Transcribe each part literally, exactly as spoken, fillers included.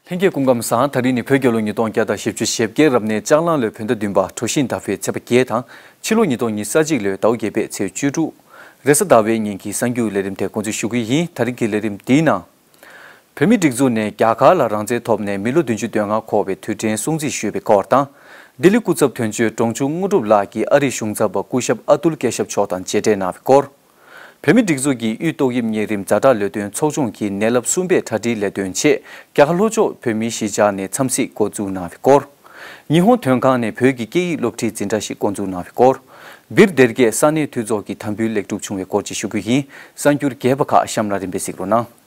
ལྷན་རྒྱས་སྐུ་ཁམས་བཟང་། དེ་རིང་ནི་བོད་རྒྱལ་ལོ་ཉིས་སྟོང་བརྒྱ་དང་བཞི་བཅུ་ཞེ་བརྒྱད་རབ་གནས་ལྕགས་གླང་ལོའི་བོད་ཟླ་བདུན་པ་གྲོ་བཞིན་ཟླ་བའི་ཚེས་པ་བརྒྱད་དང་། ཕྱི་ལོ་ཉིས་སྟོང་ཉི་ཤུ་རྩ་གཅིག་ལོའི་ཟླ་བ་བརྒྱད་པའི་ཚེས་བཅུ་དྲུག་རེས་གཟའ་ཟླ་བའི་ཉིན་གྱི་གསར་འགྱུར་ལས་རིམ་དེ་འགོ་འཛུགས་ཞུ་གི་ཡིན། དེ་རིང་གི་ལས་རིམ་འདིའི་ནང་། བོད་མིའི་སྒྲིག་འཛུགས་ནས་རྒྱ་གར་ལ་རང་བཙན་ཐོབ་ནས་མི་ལོ་བདུན་ཅུ་དོན་ལྔ་འཁོར་བའི་དུས་དྲན་སྲུང་བརྩི་ཞུས་པའི་སྐོར་དང་། ལྡི་ལི་སྐུ་ཚབ་དོན་གཅོད་འབྲོང་ཆུང་དངོས་གྲུབ་ལགས་ཀྱིས་ཨ་རིའི་གཞུང་ཚབ་པ་སྐུ་ཞབས་ཨ་ཏུལ་ཀེ་ཤབ་མཆོག་དང་མཇལ་འཕྲད་གནང་བའི་སྐོར། བོད་མིའི་སྒྲིག་འཛུགས་ཀྱི་དབུས་ཏོག་དབྱིབས་གཉན་རིམས་ཛ་དྲག་ལས་དོན་ཚོགས་ཆུང་གིས་ནད་རླབས་གསུམ་པའི་གྲ་སྒྲིག་ལས་དོན་ཆེད་རྒྱ་གར་ལྷོ་ཕྱོགས་བོད་མིའི་གཞིས་ཆགས་ནས་འཚམས་གཟིགས་འགོ་འཛུགས་གནང་བའི་སྐོར། ཉི་ཧོང་དོན་ཁང་ནས་བོད་ཀྱི་སྐད་ཡིག་སློབ་ཁྲིད་འཛིན་གྲྭ་ཞིག་འགོ་འཛུགས་གནང་བའི་སྐོར། སྦིར་སྡེ་དགེ་ས་གནས་འཐུས་ཚོགས་ཀྱི་དམ་འབུལ་ལེགས་གྲུབ་བྱུང་བའི་སྐོར་བཅས་ཞུ་རྒྱུ་ཡིན། གསར་འགྱུར་རྒྱས་པ་ཁག་གཤམ་ལ་རིམ་པས་གཟིགས་རོགས་གནང་།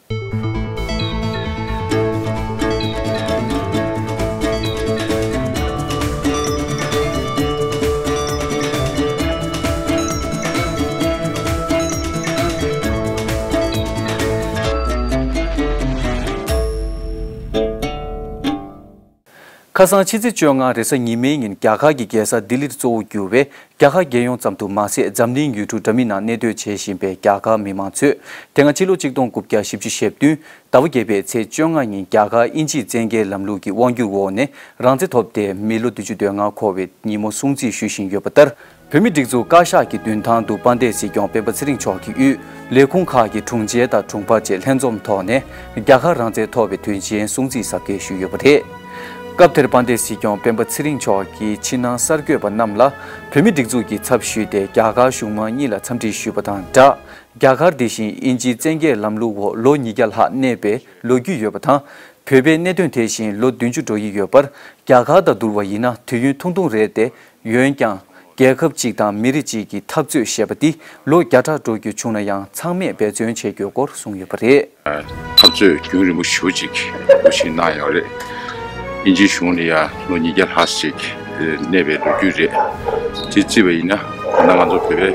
ཁ་སང་ཕྱི་ཚེས་བཅོ་ལྔ་རེས་གཟའ་ཉི་མའི་ཉིན་རྒྱ་གར་གྱི་རྒྱལ་ས་ལྡི་ལིར་གཙོ་བོ་གྱུར་བའི་རྒྱ་གར་རྒྱལ་ཡོངས་ཙམ་དུ་མ་ཟད་འཛམ་གླིང་ཡུལ་གྲུ་འདྲ་མིན་ནང་གནས་སྡོད་བྱེད་བཞིན་པའི་རྒྱ་གར་མི་མང་ཚོས་དེ་སྔ་ཕྱི་ལོ་གཅིག་སྟོང་དགུ་བརྒྱ་བཞི་བཅུ་ཞེ་བདུན་ཟླ་བ་བརྒྱད་པའི་ཚེས་བཅོ་ལྔ་ཉིན་རྒྱ་གར་དབྱིན་ཇིའི་བཙན་རྒྱལ་ལམ་ལུགས་ཀྱི་དབང་སྒྱུར་འོག་ནས་རང་བཙན་ཐོབ་སྟེ་མི་ལོ་བདུན་ཅུ་དོན་ལྔ་འཁོར་བའི་ཉིན་མོ་སྲུང་བརྩི་ཞུ་བཞིན་ཡོད་པ་ལྟར། བོད་མིའི་སྒྲིག་འཛུགས་བཀའ་ཤག་གི་མདུན་ཐང་དུ་དཔལ་ལྡན་སྲིད་སྐྱོང་སྤེན་པ་ཚེ་རིང་མཆོག་གིས་དབུས་ལས་ཁུངས་ཁག་གི་དྲུང་ཆེ་དང་དྲུང་འཕར་བཅས་ལྷན་འཛོམས་ཐོག་ནས་རྒྱ་གར་རང་བཙན་ཐོབ་པའི་དུས་ཆེན་སྲུང་བརྩི་གཟབ་རྒྱས་ཞུས་ཡོད་པ་རེད། སྐབས་དེར་དཔལ་ལྡན་སྲིད་སྐྱོང་སྤེན་པ་ཚེ་རིང་མཆོག་གིས་ཕྱི་ནང་གསར་འགོད་པ་རྣམས་ལ་བོད་མིའི་སྒྲིག་འཛུགས་ཀྱི་ཚབ་ཞུས་ཏེ་རྒྱ་གར་གཞུང་མང་གཉིས་ལ་འཚམས་འདྲི་ཞུས་པ་དང་སྦྲགས། རྒྱ་གར་དེ་བཞིན་དབྱིན་ཇིའི་བཙན་རྒྱལ་ལམ་ལུགས་འོག་ལོ་ཉིས་བརྒྱ་ལྷག་གནས་པའི་ལོ་རྒྱུས་ཡོད་པ་དང་། བོད་པའི་གནད་དོན་དེ་བཞིན་ལོ་བདུན་ཅུ་འགྲོ་ཡི་ཡོད་པར། རྒྱ་གར་དང་བསྡུར་བ་ཡིན་ན་དུས་ཡུན་ཐུང་ཐུང་རེད་དེ། འོན་ཀྱང་། རྒྱལ་ཁབ་གཅིག་དང་མི་རིགས་གཅིག་གི་འཐབ་རྩོད་ཞེས་པ་འདི་ལོ་བརྒྱ་ཕྲག་འགྲོ་རྒྱུ་བྱུང་ན་ཡང་ཚང་མས་འབད་བརྩོན་བྱེད་དགོས་སྐོར་གསུངས་ཡོད་པ་རེད། འཐབ་རྩོད་རྒྱུན་རིང་པོ་ཞེ་པོ་ཅིག་འགོ་ཞིག་གནང་ཡོད་རེད། དབྱིན་ཇིའི་གཞུང་ལ་ཡང་ལོ་ཉིས་བརྒྱ་ལྷག་ཞིག་གནས་པའི་ལོ་རྒྱུས་རེད། དེ་བརྩིས་པ་ཡིན་ན་ད་ལྟ་ང་ཚོ་བོད་པའི་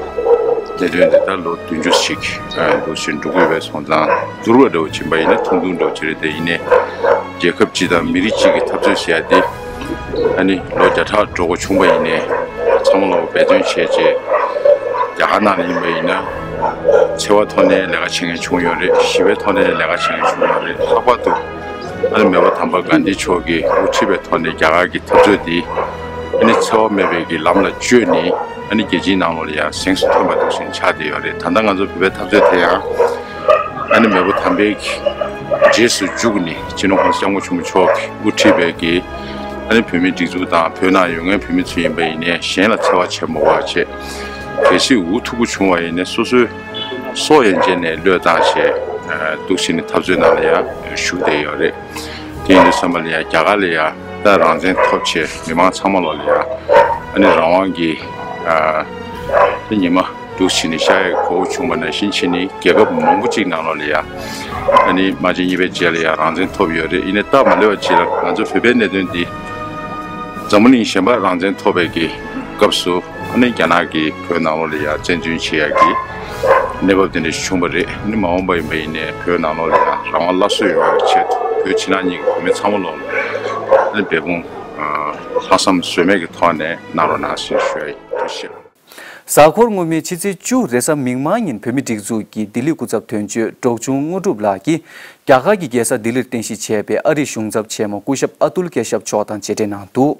གནད་དོན་འདི་ལྟར་ལོ་བདུན་ཅུ་ཞིག་འདུག་ཕྱིན་འགྲོ་གི་ཡོད་པའི་སོང་ཙང་བསྡུར་བ་འདྲ་བོ་ཕྱིན་པ་ཡིན་ན་ཐུང་ཐུང་འདྲ་བོ་ཅིག་རེད། དེ་ཡིན་ནའི་རྒྱལ་ཁབ་སྤྱི་དང་མི་རིགས་གཅིག་གི་འཐབ་རྩོད་བྱས་ཏེ། ཨ་ནི་ལོ་བརྒྱ་ཕྲག་འགྲོ་དགོས་བྱུང་བ་ཡིན་ནའི་ཚང་མ་ལོ་འབད་བརྩོན་བྱས་རྗེས་རྒྱ་གར་ནང་ལ་ཡིན་པ་ཡིན་ན་འཚེ་བ་ཐོག་ནས་ལས་ཀ་བྱེད་མཁན་བྱུང་ཡོད་རེད། ཞི་བའི་ཐོག་ནས་ལས་ཀ་བྱེད་མཁན་བྱུང་ཡོད་རེད། ལྷག་པར་དུ་ཨ་ནི་མེས་པོ་དམ་པ་གྷན་དྷི་མཆོག་གིས་དབུ་ཁྲིད་པའི་ཐོག་ནས་རྒྱ་གར་གྱི་འཐབ་རྩོད་འདི་ཨ་ནི་འཚེ་བ་མེད་པའི་གི་ལམ་ལ་བཅོས་ནས་ཨ་ནི་རྒྱལ་སྤྱིའི་ནང་ལོགས་ལ་ཡང་གཟེངས་སུ་ཐོན་པ་འདུག་ཕྱིན་ཆགས་བསྡད་ཡོད་རེད། ད་ལྟ་ང་ཚོ་བོད་པའི་འཐབ་རྩོད་དེ་ཡང་ཨ་ནི་མེས་པོ་དམ་པའི་རྗེས་སུ་འཇུག་ནས་སྤྱི་ནོར་༸གོང་ས་༸སྐྱབས་མགོན་ཆེན་པོ་མཆོག་གིས་དབུ་ཁྲིད་པའི་གི་ཨ་ནི་བོད་མིའི་སྒྲིག་འཛུགས་དང་བོད་ནང་ཡོད་མཁན་བོད་མི་ཚོ་ཡིན་པ་ཡིན་ནའི་གཞན་ལ་འཚེ་བ་བྱེད་མ་དགོས་པ་བྱས། གལ་སྲིད་འུ་ཐུག་པོ་བྱུང་བ་ཡིན་ནའི་སོ་སོའི་སྲོག་ཡན་ཆད་ནས་བློས་བཏང་བྱས་འདུག་ཕྱིན་ནས་འཐབ་རྩོད་ནང་ལ་ཡང་ཞུགས་བསྡད་ཡོད་རེད། དེ་ཡིན་དུས་ཙམ་པ་ལ་ཡང་རྒྱ་གར་ལ་ཡང་ད་རང་བཙན་ཐོབ་བྱས་མི་མང་ཚང་མ་ལོག་ལ་ཡང་ཨ་ནི་རང་དབང་གི་ཨ་ཉི་མ་འདུག་ཕྱིན་ནས་ཤར་ཡག་གོ་བོ་བྱུང་བ་ནང་བཞིན་ཕྱིན་ནས་རྒྱལ་ཁབ་མང་པོ་ཅིག་ནང་ལོག་ལ་ཡང་ཨ་ནི་རྨ་ཆེན་གཉིས་པའི་རྗེས་ལ་ཡང་རང་བཙན་ཐོབ་ཡོད་རེད། ཡིན་ནའི་སྟབས་མ་ལེགས་པ་ཅིག་ལ་ང་ཚོ་བོད་པའི་གནད་དོན་འདི་འཛམ་བུ་གླིང་གཞན་པ་རང་བཙན་ཐོབ་པའི་གི་སྐབས་སུ་ཨ་ནི་རྒྱ་ནག་གིས་བོད་ནང་ལོགས་ལ་ཡང་བཙན་འཛུལ་བྱེད་ཡག་གི་གནས་བབ་དེ་འདྲ་ཞིག་བྱུང་བ་རེད། ཨ་ནི་མ་འོངས་པ་ཡིན་པ་ཡིན་ནའི་བོད་ནང་ལོགས་ལ་ཡང་རང་དབང་སླར་གསོ་ཡོང་བའི་ཆེད་དུ་བོད་ཕྱི་ནང་གཉིས་ཀྱི་བོད་མི་ཚང་མ་ལོག་ལ་ཨ་ནི་འབད་འབུངས་ལྷག་བསམ་ཟོལ་མེད་ཀྱི་ཐོག་ནས་གནང་རོགས་གནང་ཞེས་ཞུ་ཡ་ཡིན། ཐུགས་རྗེ་ཆེ། གཟའ་འཁོར་སྔོན་མའི་ཕྱི་ཚེས་བཅུ་རེས་གཟའ་མིག་དམར་ཉིན་བོད་མིའི་སྒྲིག་འཛུགས་ཀྱི་ལྡི་ལི་སྐུ་ཚབ་དོན་གཅོད་འབྲོག་ཆུང་དངོས་གྲུབ་ལགས་ཀྱིས་རྒྱ་གར་གྱི་རྒྱལ་ས་ལྡི་ལིར་རྟེན་གཞི་བྱས་པའི་ཨ་རིའི་གཞུང་ཚབ་ཆེན་མོ་སྐུ་ཞབས་ཨ་ཏུལ་ཀེ་ཤབ་མཆོག་དང་མཇལ་འཕྲད་གནང་འདུག་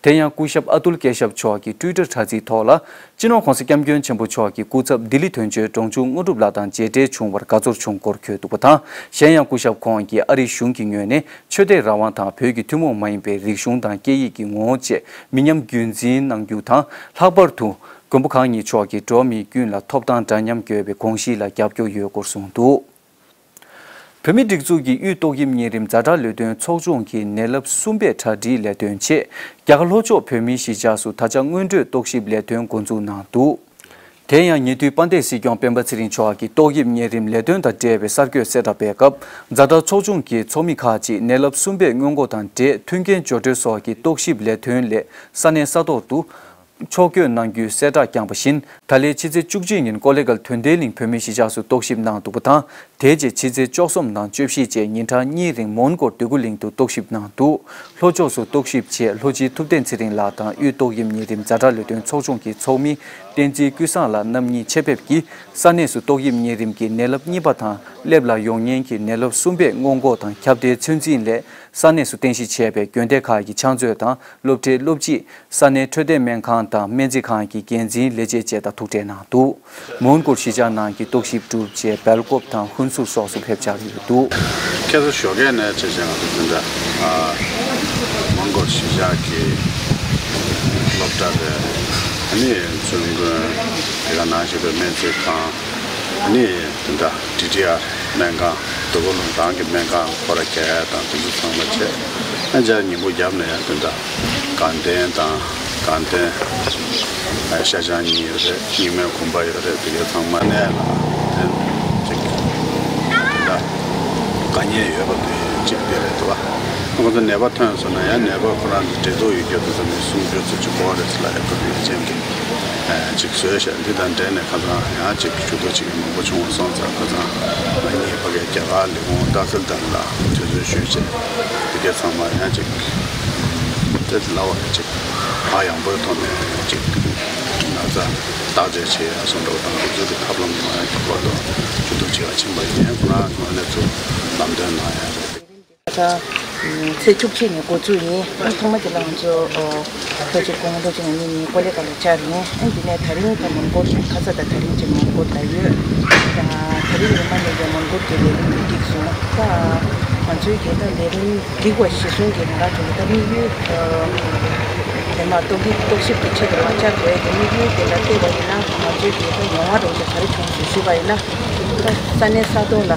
དེ་ཡང་སྐུ་ཞབས་ཨ་ཏུལ་ཀེ་ཤབ་མཆོག་གིས་ཊུའི་ཊར་དྲ་ཚིགས་ཐོག་ལ། སྤྱི་ནོར་༸གོང་ས་༸སྐྱབས་མགོན་ཆེན་པོ་མཆོག་གི་སྐུ་ཚབ་ལྡི་ལི་དོན་གཅོད་འབྲོང་ཆུང་དངོས་གྲུབ་ལགས་དང་མཇལ་འཕྲད་བྱུང་བར་དགའ་ཚོར་བྱུང་སྐོར་འཁོད་འདུག་པ་དང་། གཞན་ཡང་སྐུ་ཞབས་ཁོང་གིས་ཨ་རིའི་གཞུང་གི་ངོས་ནས་ཆོས་དད་རང་དབང་དང་བོད་ཀྱི་ཐུན་མོང་མ་ཡིན་པའི་རིག་གཞུང་དང་སྐད་ཡིག་གི་ངོ་བོ་བཅས་མི་ཉམས་རྒྱུན་འཛིན་གནང་རྒྱུ་དང་། ལྷག་པར་དུ་མགོན་པོ་གང་ཉིད་མཆོག་གིས་འགྲོ་བ་མིའི་ཀུན་ལ་ཐོབ་ཐང་འདྲ་མཉམ་དགོས་པའི་དགོངས་གཞི་ལ་རྒྱབ་སྐྱོར་ཡོད་སྐོར་གསུངས་འདུག་བོད་མིའི་སྒྲིག་འཛུགས་ཀྱི་དབུས་ཏོག་དབྱིབས་གཉན་རིམས་ཛ་དྲག་ལས་དོན་ཚོགས་ཆུང་གིས་ནད་རླབས་གསུམ་པའི་གྲ་སྒྲིག་ལས་དོན་ཆེད་རྒྱ་གར་ལྷོ་ཕྱོགས་བོད་མིའི་གཞིས་ཆགས་སུ་ད་ཆ་སྔོན་འགྲོའི་རྟོག་ཞིབ་ལས་དོན་འགོ་འཛུགས་གནང་འདུག་དེ་ཡང་ཉེ་དུས་དཔལ་ལྡན་སྲིད་སྐྱོང་སྤེན་པ་ཚེ་རིང་མཆོག་གིས་ཏོག་དབྱིབས་གཉན་རིམས་ལས་དོན་དང་འབྲེལ་བའི་གསར་འགོད་གསལ་བསྒྲགས་སྤེལ་སྐབས། ཛ་དྲག་ཚོགས་ཆུང་གི་ཚོགས་མི་ཁག་ཅིག་ནད་རླབས་གསུམ་པའི་སྔོན་འགོག་དང་འབྲེལ་མཐུན་རྐྱེན་སྦྱོར་སྤྲོད་སོགས་ཀྱི་རྟོག་ཞིབ་ལས་དོན་སླད་ས་གནས་ས་ཐོག་ཏུ། ཕྱོགས་བསྐྱོད་གནང་རྒྱུའི་གསལ་བསྒྲགས་བསྐྱངས་པ་བཞིན། ད་ལན་ཕྱི་ཚེས་བཅུ་གཅིག་ཉིན་ཀོ་ལེ་གལ་དོན་ལྡན་གླིང་བོད་མིའི་གཞིས་ཆགས་སུ་རྟོག་ཞིབ་གནང་འདུག་པ་དང་། དེ་རྗེས་ཕྱི་ཚེས་བཅུ་གསུམ་དང་བཅུ་བཞི་བཅས་ཉིན་གྲངས་གཉིས་རིང་མོན་གྷོ་འདོད་རྒུ་གླིང་དུ་རྟོག་ཞིབ་གནང་འདུག་ལྷོ་ཕྱོགས་སུ་རྟོག་ཞིབ་ཆེད་ལྷོ་སྤྱི་ཐུབ་བསྟན་ཚེ་རིང་ལགས་དང་དབུས་ཏོག་དབྱིབས་གཉན་རིམས་ཛ་དྲག་ལས་དོན་ཚོགས་ཆུང་གི་ཚོགས་མི་བསྟན་འཛིན་ཀུན་བཟང་ལགས་རྣམ་གཉིས་ཆེད་ཕེབས་ཀྱིས་ས་གནས་སུ་ཏོག་དབྱིབས་གཉན་རིམས་ཀྱི་ནད་རླབས་གཉིས་པ་དང་སླེབས་ལ་ཡོང་ཉེན་གྱི་ནད་རླབས་གསུམ་པའི་སྔོན་འགོག་དང་ཁྱབ་གདལ་ཚོད་འཛིན་སླད་ས་གནས་སུ་རྟེན་གཞི་བྱས་པའི་དགོན་སྡེ་ཁག་གི་ཕྱག་མཛོད་དང་སློབ་གྲྭའི་སློབ་སྤྱི། ས་གནས་འཕྲོད་བསྟེན་སྨན་ཁང་དང་སྨན་རྩིས་ཁང་གི་འགན་འཛིན་ལས་བྱེད་བཅས་དང་ཐུག་འཕྲད་གནང་འདུག་མོན་གྷོར་གཞིས་ཆགས་ནང་གི་རྟོག་ཞིབ་གྲུབ་རྗེས་སྦེལ་ཀོབ་དང་ཧུན་སུར་སོགས་སུ་ཕེབས་འཆར་ཡོད་འདུག་ཁ་སང་ཞོགས་ཀས་ནས་བྱས་བྱས་ང་ཚོ་འཛིན་གྲྭ་ཨ་མོན་གྷོར་གཞིས་ཆགས་ཀྱི་སློབ་གྲྭ་རེད། ཨ་ནི་བཙུན་དགོན། དེ་ག་ནང་བཞིན་པའི་སྨན་རྩིས་ཁང་། ཨ་ནི་འཛིན་གྲྭ་ཌི་ཊི་ཨར་སྨན་ཁང་། འདོད་རྒུ་གླིང་རང་གི་སྨན་ཁང་ཁོ་ར་གས་དང་དེ་ཚོ་ཚང་མ་བྱས། ཨ་ཅག་ཉིན་གུང་རྒྱབ་ནས་ཡང་འཛིན་གྲྭ་དགའ་ལྡན་དང་དགའ་ལྡན། ཤ་ཆང་གཉིས་ཡོད་རེད། རྙིང་མའི་གོམ་པ་ཡོད་རེད། དེ་གའི་ཚང་མ་གནས་ལ་དེ་ཅིག་དེ་འདྲ་དཀའ་ངལ་ཡོད་པ་དེ་ཅིག་དེ་རེད་འདུག་ཁོ་ཚོ་ནད་པ་ཐོན་སོང་ན་ཡང་ནད་པ་ཁོ་རང་གི་འབྲེལ་གཏུག་ཡོད་རྒྱུ་དེ་ཚོ་ནས་སུམ་ཅུ་ཙམ་ཅིག་འགོར་རེད་ཟེར་ལབ་ཡག་ཁོ་ཚོ་ཡིན་ཅན་གྱི་ཅིག་བཟོས་ཤག་འདི་དང་འབྲེལ་ནས་ཁ་སང་ཡང་ཅིག་ཇུས་གཏོགས་བྱེད་མཁན་མང་པོ་བྱུང་བ་སོང་ཙང་ཁ་སང་ང་གཉིས་ཕ་གིའི་རྒྱ་གར་ལས་ཁུངས་ཏཱ་སིལ་དཱར་ལ་དུས་ཚོད་ཞུས་བྱས་དེ་གའི་ཚང་མ་ཡང་ཅིག་དེ་ལ་བ་ཅིག་ཧ་ཡང་པོའི་ཐོག་ནས་ཅིག་ན་ཚ་བརྟག་དཔྱད་བྱེད་ཡ་སོང་འགྲོ་དང་དེ་ཚོ་གི་ཐབས་ལམ་ཡོང་ཡ་གི་སྐོར་དུ་ཇུས་གཏོགས་བྱེད་པ་ཕྱིན་པ་ཡིན། ཁོ་རང་ངོས་ནས་ཚུར་ལམ་སྟོན་གནང་ཡ་རེད། ད་ཚེས་བཅུ་གཅིག་ནས་འགོ་འཛུགས་ཡིན། ཨ་ཐོག་མ་དེ་ལ་ང་ཚོ་ལྷོ་སྤྱི་སྐུ་ངོ་ལྷོ་སྤྱི་ང་གཉིས་ནི་ཀོ་ལེ་གལ་ལ་བཅར་ཡིན། ཨ་འདི་ནས་ད་རིང་ད་མོན་གྷོར་ཁ་ས་ད་ད་རིང་ཅིག་མོན་གྷོར་ད་ཡོད། ད་ད་རིང་ཉི་མ་ནས་ཀྱང་མོན་གྷོར་གྱི་ལས་རིམ་འདི་འགྲིག་སོང་། ད་ང་ཚོའི་གི་ད་ལས་རིམ་འགྲིག་པ་གཞི་བཟུང་གི་རང་གི་ད་དམིགས་ཡུལ་དེ་མ་གཏོགས་ཀྱི་རྟོག་ཞིབ་ཀྱི་ཆེད་དུ་མ་བཅར་དགོས་ཀྱི་དམིགས་ཡུལ་དེ་ལ་བལྟས་པ་ཡིན་ན་ང་ཚོའི་གི་ད་མྱོང་བ་རང་གི་ག་རེ་བྱུང་སོང་ཞུས་པ་ཡིན་ན། ད་ས་གནས་ས་ཐོག་ལ་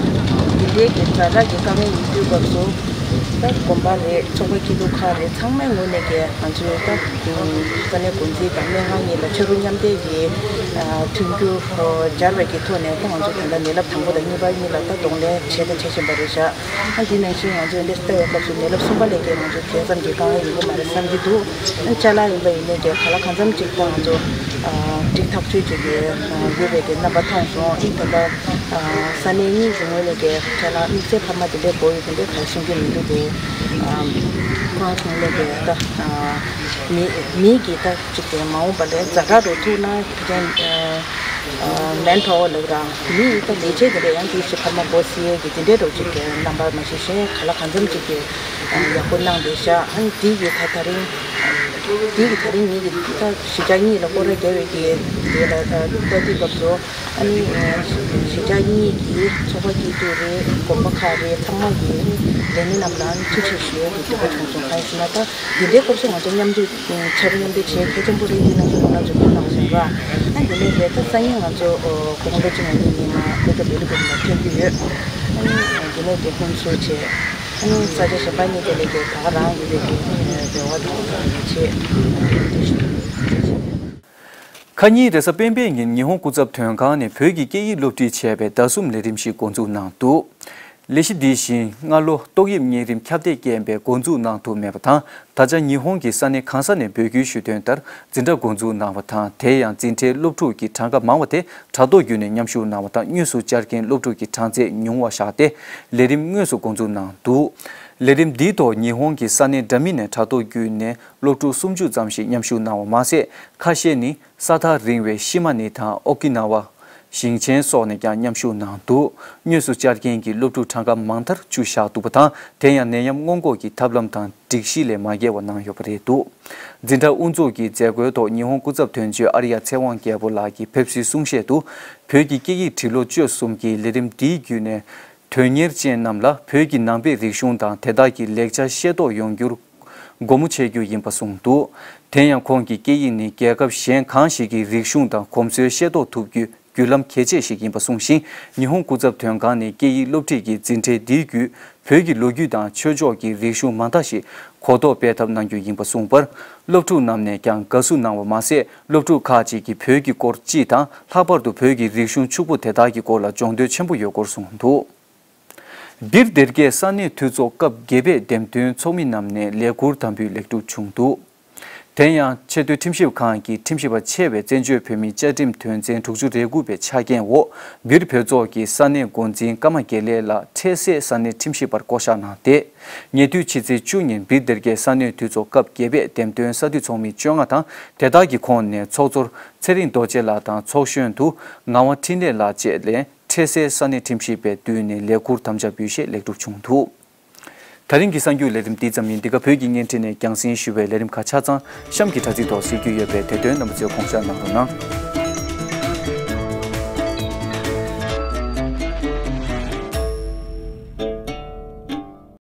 འདི་འདྲའི་གི་ཛ་དྲག་གི་དཀའ་ངལ་ཡོད་དུས་སྐབས་སུ། ད་དགོན་པ་རེད། ཚོགས་པ་སྐྱིད་སྡུག་ཁག་རེད། ཚང་མའི་ངོས་ནས་ཀྱི་ང་ཚོའི་ད་ས་གནས་འགོ་འཛིན་དང་སྨན་ཁང་གཉིས་ལ་ཕྱག་རོགས་མཉམ་འདེགས་ཀྱི་མཐུན་འགྱུར་སྦྱར་བའི་གི་ཐོག་ནས་ད་ང་ཚོ་ད་ལྟ་ནད་རླབས་དང་པོ་དང་གཉིས་པ་གཉིས་ལ་ད་གདོང་ལེན་བྱས་དང་བྱེད་བཞིན་པ་རེད་ཤག་ཨ་འདི་ནང་བཞིན་ང་ཚོས་འདི་ལྟ་བའི་སྐབས་སུ་ནད་རླབས་གསུམ་པ་ལས་ཀྱི་ང་ཚོ་དེ་ཙམ་གྱི་དཀའ་ངལ་ཡོང་གི་མ་རེད་བསམ་གྱི་འདུག་ཨ་ཅ་ལག་ཡིན་པ་ཡིན་ནའི་ཀྱི་ག་ལ་གང་འཚམ་ཅིག་ད་ང་ཚོ་སྒྲིག་ཐག་ཆོད་ཅིག་གི་ཡོད་པའི་གི་རྣམ་པ་མཐོང་སོང་། ཨ་ད་ལྟ། ས་གནས་གཉིས་ཀྱི་ངོས་ནས་ཀྱི་ཁྱེད་རང་དམིགས་བསལ་འཕར་མ་དེ་འདྲའི་དགོས་ཡོད་དེ་འདྲའི་ག་རེ་གསུང་གི་མི་འདུག་དེ། ཁོ་རང་ཚོ་ངོས་ནས་ཀྱི་ད་མི་མི་གི་ད་ཅིག་དེ་མ་འོངས་པ་ལ་ཛ་དྲག་འགྲོ་ཐུག་ན་ཁྱེད་རང་མེན་པ་ཝར་ལབ་ར་མི་ད་ལས་བྱེད་དེ་འདྲ་ཡང་དེ་ཞིག་འཕར་མ་དགོས་སྲིད་ཀྱི་དེ་འདྲའི་འགྲོ་ཅིག་གི་རྣམ་པ་མ་ཤེས་ཤེས་ག་ལ་གང་འཚམ་ཅིག་གི་ཡག་པོ་གནང་བསྡད་ཤག་ཨ་ནི་དེ་གི་ད་ད་རིང་དེ་གི་ད་རིང་ངེད་ཀྱི་ད་གཞིས་ཆགས་གཉིས་ལ་སྐོར་ར་རྒྱག་པའི་གི་དེ་ལ་ད་ལྟ་དུས་སྐབས་སུ། ཨ་ནི་གཞིས་ཆགས་གཉིས་ཀྱི་ཚོགས་པ་སྐྱིད་སྡུག་རེད། དགོན་པ་ཁག་རེད། ཚང་མ་གི་ལས་སྣེ་རྣམས་ལ་ཐུགས་རྗེ་ཆེ་ཞུ་ཡས་ཀྱི་འདོད་པ་བྱུང་སོང་། གང་ཡིན་ཟེར་ན་ད་འདི་འདྲའི་སྐབས་སུ་ང་ཚོ་མཉམ་འདུས་ཆབ་མཉམ་འདུས་བྱེད་གལ་ཆེན་པོ་རེད། འདི་ནང་ཚོ་ཁོང་རྣམ་ཚོ་ཕན་ཐོགས་སོང་ར། ཨ་འདི་ནས་རེད། ད་སང་ཉིན་ང་ཚོ་དགོང་ལོ་གཅིག་ང་གཉིས་ཉི་མ་སློབ་གྲྭ་བེ་ལི་ཀོབ་ལ་ཐོན་གྱི་ཡོད། ཨ་ནི་འདི་ནས་དེ་ཧུན་སུར་བྱས། ཨ་ནི་ས་ཆ་གཞན་པ་གཉིས་དེ་ལས་ཀྱི་ད་ག་རང་ཡོད་པའི་གི་རེ་བ་དང་ཡིད་ཆེས། ཁ་ཉིན་རེས་གཟའ་སྤེན་པའི་ཉིན་ཉི་ཧོང་སྐུ་ཚབ་དོན་ཁང་ནས་བོད་ཀྱི་སྐད་ཡིག་སློབ་ཁྲིད་བྱས་པའི་ཟླ་གསུམ་ལས་རིམ་ཞིག་འགོ་འཛུགས་གནང་འདུག་ལས་གཞི་འདི་བཞིན་སྔ་ལོ་ཏོག་དབྱིབས་གཉན་རིམས་ཁྱབ་གདལ་རྐྱེན་པས་འགོ་འཛུགས་གནང་ཐུབ་མེད་པ་དང་། ད་ཆ་ཉི་ཧོང་གི་ས་གནས་གང་ས་ནས་འབོད་སྐུལ་ཞུས་དོན་ལྟར་འཛིན་གྲྭ་འགོ་འཛུགས་གནང་བ་དང་། དེ་ཡང་འཛིན་གྲྭའི་སློབ་ཕྲུག་གི་གྲངས་ཀ་མང་བ་དེ་དྲ་ཐོག་བརྒྱུད་ནས་མཉམ་ཞུགས་གནང་བ་དང་། དངོས་སུ་བཅར་མཁན་སློབ་ཕྲུག་གི་གྲངས་ཚད་ཉུང་བ་བཞག་སྟེ་ལས་རིམ་དངོས་སུ་འགོ་འཛུགས་གནང་འདུག་ལས་རིམ་འདིའི་ཐོག་ཉི་ཧོང་གི་ས་གནས་འདྲ་མིན་ནས་དྲ་ཐོག་བརྒྱུད་ནས་སློབ་ཕྲུག་སུམ་ཅུ་ཙམ་ཞིག་མཉམ་ཞུགས་གནང་བ་མ་ཟད། ཁ་ཤས་ནི་ས་ཐག་རིང་བའི་ཤི་མ་ནི་དང་ཨོ་ཀི་ན་ཝ་ཞིང་ཆེན་སོགས་ནས་ཀྱང་མཉམ་ཞུགས་གནང་འདུག་དངོས་སུ་བཅར་མཁན་གྱི་སློབ་ཕྲུག་གྲངས་ཀ་མང་མཐར་བཅུ་བཞག་འདུག་པ་དང་། དེ་ཡང་ནད་ཡམས་སྔོན་འགོག་གི་ཐབས་ལམ་དང་སྒྲིག་གཞི་ལས་མ་འགལ་བ་གནང་ཡོད་པ་རེད་འདུག་འཛིན་གྲྭ་དབུ་འཛུགས་ཀྱི་མཛད་སྒོའི་ཐོག་ཉི་ཧོང་སྐུ་ཚབ་དོན་གཅོད་ཨར་ཡ་ཚེ་དབང་རྒྱལ་པོ་ལགས་ཀྱིས་ཕེབས་བསུའི་གསུང་བཤད་དུ། བོད་ཀྱི་སྐད་ཡིག་འབྲི་ཀློག་སྤྱོད་གསུམ་གྱི་ལས་རིམ་འདིའི་བརྒྱུད་ནས། དོན་གཉེར་ཅན་རྣམས་ལ་བོད་ཀྱི་ནང་པའི་རིག་གཞུང་དང་དེ་དག་གི་ལེགས་ཆ་ཤེས་རྟོགས་ཡོང་རྒྱུར་སྒོ་མོ་ཕྱེ་རྒྱུ་ཡིན་པ་གསུངས་འདུག་དེ་ཡང་ཁོང་གིས་སྐད་ཡིག་ནི་རྒྱལ་ཁབ་གཞན་གང་ཞིག་གི་རིག་གཞུང་དང་གོམས་སྲོལ་ཤེས་རྟོགས་ཐུབ་རྒྱུའི་བརྒྱུད་ལམ་གལ་ཆེ་ཞིག་ཡིན་པ་གསུངས་ཤིང་། ཉི་ཧོང་སྐུ་ཚབ་དོན་ཁང་ནས་སྐད་ཡིག་སློབ་ཁྲིད་ཀྱི་འཛིན་གྲྭའི་འདིའི་བརྒྱུད་བོད་ཀྱི་ལོ་རྒྱུས་དང་ཆོས་ཕྱོགས་ཀྱི་རིག་གཞུང་མང་དག་ཞིག་གོ་རྟོགས་སྤེལ་ཐབས་གནང་རྒྱུ་ཡིན་པ་གསུངས་པར། སློབ་ཕྲུག་རྣམས་ནས་ཀྱང་དགའ་བསུ་གནང་བ་མ་ཟད། སློབ་ཕྲུག་ཁག་ཅིག་གིས་བོད་ཀྱི་སྐོར་སྤྱི་དང་། ལྷག་པར་དུ་བོད་ཀྱི་རིག་གཞུང་ཕྱུག་པོ་དེ་དག་གི་སྐོར་ལ་སྦྱོང་འདོད་ཆེན་པོ་ཡོད་སྐོར་གསུངས་འདུག་འདིར་སྡེར་ཁའི་ས་གནས་འཐུས་ཚོགས་སྐབས་བརྒྱད་པའི་འདེམས་ཐོན་ཚོགས་མི་རྣམས་ནས་ལས་ཁུར་དམ་འབུལ་ལེགས་གྲུབ་བྱུང་འདུག་དེ་ཡང་ཆེས་མཐོའི་ཁྲིམས་ཞིབ་ཁང་གི་ཁྲིམས་ཞིབ་པ་ཆེ་བའི་བཙན་བྱོལ་བོད་མིའི་བཅའ་ཁྲིམས་དོན་ཚན་དྲུག་ཅུ་རེ་དགུ་པའི་ཆ་རྐྱེན་འོག་སྦིར་བོད་ཚོགས་ཀྱི་ས་གནས་འགོ་འཛིན་ཀརྨ་དགེ་ལེགས་ལགས་འཕྲལ་སེལ་ས་གནས་ཁྲིམས་ཞིབ་པར་བསྐོ་གཞག་གནང་སྟེ། ཉེ་དུས་ཕྱི་ཚེས་བཅུ་ཉིན་སྦིར་སྡེ་དགེ་ས་གནས་འཐུས་ཚོགས་སྐབས་བརྒྱད་པའི་འདེམས་ཐོན་ས་འཐུས་ཚོགས་མི་བཅོ་ལྔ་དང་དེ་དག་གི་ཁོངས་ནས་ཚོགས་གཙོར་ཚེ་རིང་རྡོ་རྗེ་ལགས་དང་ཚོགས་གཞོན་དུ་ངག་དབང་འཕྲིན་ལས་ལགས་བཅས་ལས་འཕྲལ་སེལ་ས་གནས་ཁྲིམས་ཞིབ་པའི་མདུན་ནས་ལས་འཁུར་དམ་བཅའ་འབུལ་བཞེས་ལེགས་གྲུབ་བྱུང་འདུག། ད་རིང་གི་གསར་འགྱུར་ལས་རིམ་འདི་ཙམ་ཡིན། འདི་ག་བོད་ཀྱི་བརྙན་འཕྲིན་ནས་རྒྱང་སྲིང་ཞུ་བའི་ལས་རིམ་ཁག་ཆ་ཚང་གཤམ་གྱི་དྲ་ཚིགས་ཐོག་གཟིགས་རྒྱུ་ཡོད་པས་དེ་དོན་རྣམ་པ་ཚོས་དགོངས་འཇགས་གནང་རོགས་གནང་།